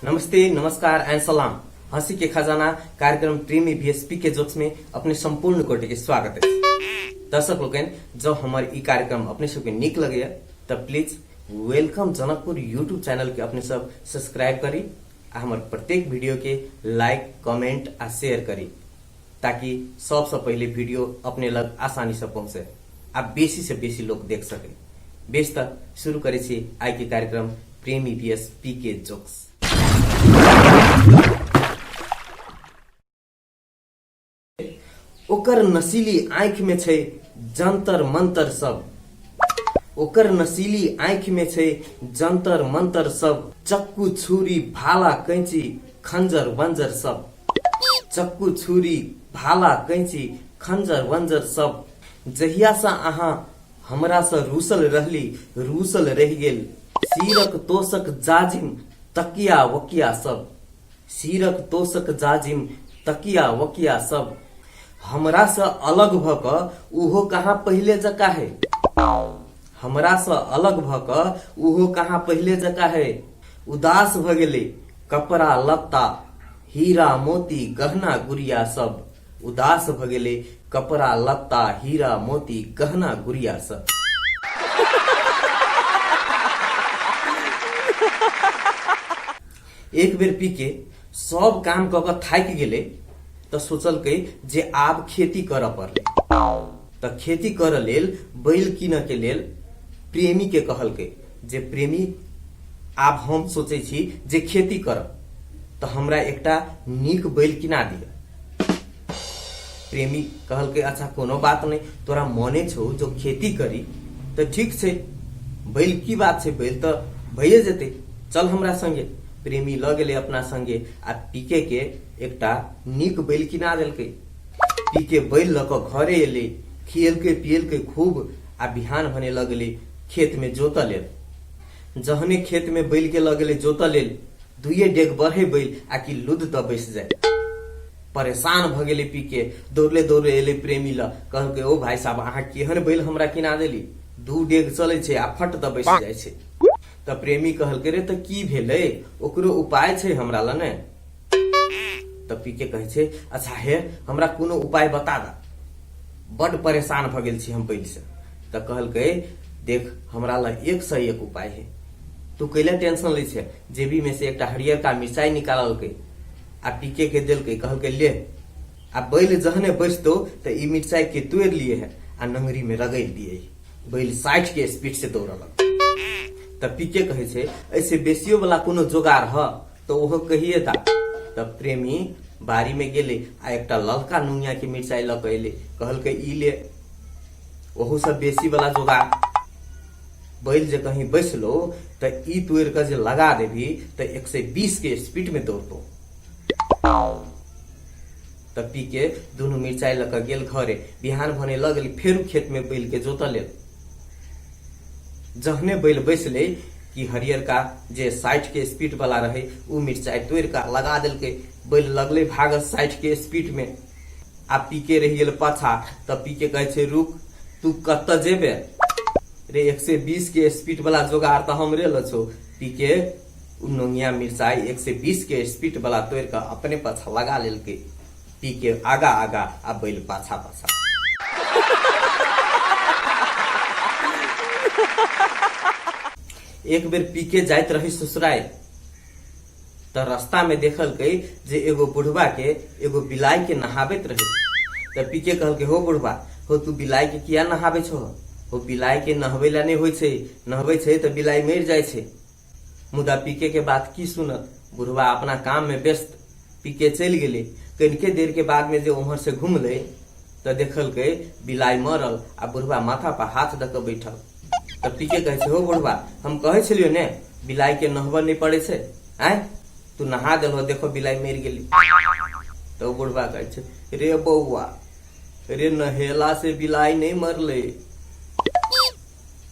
नमस्ते, नमस्कार एंड सलाम। हंसी के खजाना कार्यक्रम प्रेमी बीएसपी के जोक्स में अपने संपूर्ण कोटि के स्वागत है। दर्शक लोकनि, जब हमर ई कार्यक्रम अपने सबके नीक लगैया तऽ please welcome Janakpur YouTube channel के अपने सब सब्सक्राइब करी आ हमर प्रत्येक वीडियो के लाइक, कमेंट आ शेयर करी, ताकि सबसँ पहिले वीडियो अपने लग आसानी से पहुंचे आ बेसी से बेसी लोग देख सके। बेस तऽ शुरू करै छी आइ के कार्यक्रम प्रेमी बीएस पी के जोक्स। ओकर नशीली आँखि में छै जंतर मंतर सब, ओकर नशीली आँखि में छै जंतर मंतर सब, चक्कू छुरी भाला कैंची खंजर वंजर सब, चक्कू छुरी भाला कैंची खंजर वंजर सब। जहिया से अहाँ हमरा से रूसल रहली रूसल रहि गेल, सीरक तोसक जाजिम तकिया वकिया सब, सीरक तोसक जाजिम तकिया वकिया सब। हमरा से अलग भ क उहो कहाँ पहिले जका है, हमरा से अलग भ क उहो कहाँ पहिले जका है। उदास भ गेलै कपड़ा लत्ता हीरा मोती गहना गुड़िया सब, उदास भ गेलै कपड़ा लत्ता हीरा मोती गहना गुड़िया सब। एक बेर पी के सब काम कऽ कऽ थाकि गेलै तऽ सोचलकै जे आब खेती करऽ पड़लै। तऽ खेती करऽ लेल बैल कीनऽ के लेल प्रेमी के कहलकै जे प्रेमी, आब हम सोचै छी जे खेती करब तऽ हमरा एकटा नीक बैल किना दिअ। प्रेमी कहलकै अच्छा कोनो बात नहि, तोरा मने छौ जो खेती करी तऽ ठीक छै, बैल की बात छै, बैल तऽ भइए जेतै, चल हमरा संगे। प्रेमी लऽ गेलै अपना संगे आ पीके के एकटा नीक बैल किना देलकै। पीके बैल लऽ कऽ घरे एलै, खिएलकै पिएलकै खूब आ बिहान भने लऽ गेलै खेतमे जोतऽ लेल। जहने खेतमे बैल के लऽ गेलै जोतऽ लेल, दुइए डेग बढ़े बैल आ कि लुद दऽ बैस जाय। परेशान भऽ गेलै पीके, दौड़ले दौड़ले एलै प्रेमी लग, कहलकै ओ भाई साहब अहाँ केहन बैल हमरा किना देली, दू डेग चलै छै आ फट दऽ बैस जाइ छै। तऽ प्रेमी कहलकै रे तऽ की भेलै, ओकरो उपाय छै हमरा लग ने। तऽ पीके कहै छै अच्छा हे हमरा कोनो उपाय बता दा, बड परेशान भऽ गेल छी हम बैल से। तऽ कहलकै देख हमरा लग एक से एक उपाय है, तू कैला टेंशन लै छै। जेबी में से एकटा हरियरका मिरचाई निकाललकै आ पीके के देलकै, कहलकै ले आ बैल जहने बैसतो तऽ ई मिरचाई के तोड़ि लिए है आ नंगरी में रगड़ि दिए। बैल 60 के स्पीड से दौड़लक। तऽ पीके कहै छै ऐसे बेसियो वाला कोनो जोगार ह तऽ ओहो कहिए दा। तऽ प्रेमी बाड़ी में गेलै आ एकटा ललका नुनिया के मिरचाई लऽ कऽ एलै, कहलकै ई ले, ओहू से बेसी वाला जोगार, बैल जे कहीं बैसलो तऽ ई तोड़ि कऽ जे लगा देबही तऽ 120 के स्पीड में दौड़तो। तऽ पी के दुनू मिरचाई लऽ कऽ गेल घरे। बिहान भने लऽ गेल फेरू खेत में बैल के जोतऽ लेल। जहने बैल बैसलै कि हरियरका जे 60 के स्पीड वाला रहै उ मिरचाई तोड़ि कऽ लगा देलकै। बैल लगलै भागऽ 60 के स्पीड में आ पी के रहि गेल पाछा। तऽ पी के कहै छै रुक, तू कतऽ जेबे रे, 120 के स्पीड वाला जोगार तऽ हमरे लग छौ। पी के उ नोंगिया मिरचाई 120 के स्पीड वाला तोड़ि कऽ अपने पाछा लगा लेलकै। पी के आगा आगा आ बैल पाछा पाछा। एक बेर पी के जाइत रही ससुराल तऽ रास्ता में देखलकै जे एगो बुढ़वा के एगो बिलाई के नहाबैत रहे। तऽ पीके कहलकै हो बुढ़वा हो, तू बिलाई के किया नहाबै छो? हो बिलाई के नहबै ला नहि होइ छै, नहबै छै तऽ बिलाई मरि जाइ छै। मुदा पीके के बात की सुनत, बुढ़वा अपना काम में व्यस्त। पीके चलि गेलै। कनिके देर के बाद में जे उम्हर से घुमलै तऽ देखलकै बिलाई मरल आ बुढ़वा माथा पर हाथ दऽ कऽ बैठल। तऽ पीके कहै छै हो बुढ़वा, हम कहै छलियौ ने बिलाई के नहबऽ नहि पड़ै छै, आँय तू नहा देलहो, देखो बिलाई मरि गेली। तऽ ओ बुढ़वा कहै छै रे बौआ रे, नहेला से बिलाई नहि मरलै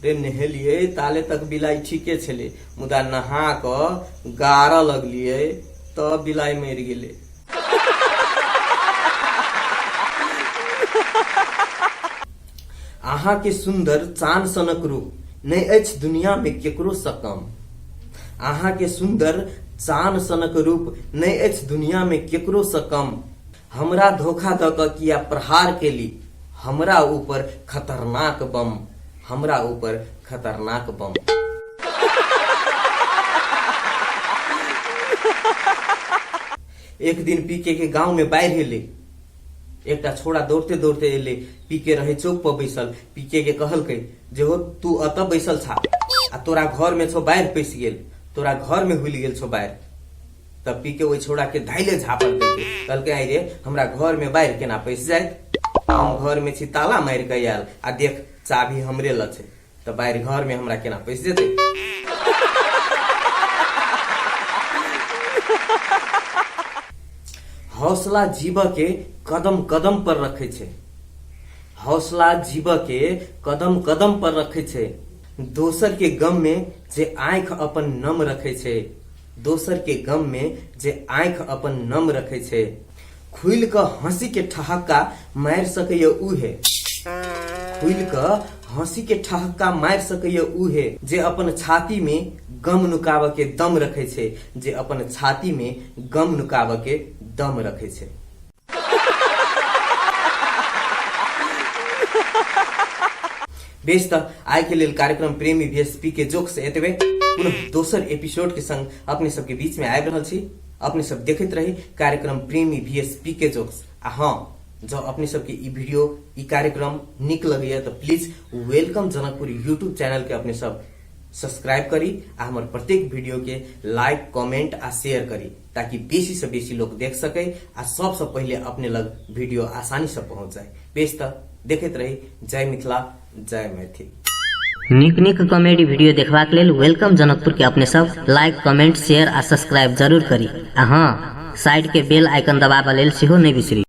रे, नहेलियै ताले तक बिलाई ठीके छलै, मुदा नहा कऽ गारऽ लगलियै तब बिलाई मरि गेलै। अहाँ के सुंदर चान सनक रूप नहि अछि दुनिया में केकरो सँ कम। अहाँ के सुंदर चान सनक रूप नहि अछि दुनिया में केकरो सँ कम। हमरा धोखा द क किया प्रहार केली हमरा ऊपर खतरनाक बम, हमरा ऊपर खतरनाक बम। एक दिन पीके के गांव में बाढ़ि एलै। एकटा छोड़ा दौड़ते दौड़ते एलै। पीके रहै चौक पर बैसल। पीके के कहलकै जे हो तू अतऽ बैसल छा आ तोरा घर में छौ बाढ़ि पैसि गेल, तोरा घर में हुलि गेल छौ बाढ़ि। तब पीके ओहि छौड़ा के धाइले झापड़ देलकै। कहलकै आइ रे हमरा घर में बाढ़ि केना पैसि जायत, हम घर में छी ताला मारि कऽ आयल आ देख चाभी हमरे लग छै, तऽ बाढ़ि घर में हमरा केना पैसि जेतै। हौसला जीबऽ के कदम कदम पर रखै छै, हौसला जीबऽ के कदम कदम पर रखै छै, दोसर के गम में जे आँखि अपन नम रखै छै, दोसर के गम में जे आँखि अपन नम रखै छै, खुलि कऽ हँसी के ठहक्का मारि सकैए उहे, खुलि कऽ हँसी के ठहक्का मारि सकैए उहे, जे अपन छाती में गम नुकाबऽ के दम रखै छै, जे अपन छाती में गम नुकाबऽ के दम रखै छै। बेस तऽ आइ के लेल कार्यक्रम प्रेमी वीएसपी के जोक्स एतबे। पुनः दोसर एपिसोड के संग अपने सबके बीच में आबि रहल छी। अपने सब देखैत रही कार्यक्रम प्रेमी वीएसपी के जोक्स। आ हाँ, जँ अपने सबके ई वीडियो ई कार्यक्रम नीक लगैया तऽ please welcome Janakpur YouTube channel के अपने सब सब्सक्राइब करी आ हमर प्रत्येक वीडियो के लाइक कमेंट आ शेयर करी, ताकि बेसी से बेसी लोग देख सके आ सबसे पहले अपने लग वीडियो आसानी से पहुंच जाए। बेस तऽ देखैत रही। जय मिथिला, जय मैथिल। नीक नीक कॉमेडी वीडियो देखबाक लेल welcome Janakpur के अपने सब लाइक कमेंट शेयर आ सब्सक्राइब जरूर करी आ हाँ, साइड के बेल आइकन दबाबऽ लेल सेहो नहि बिसरी।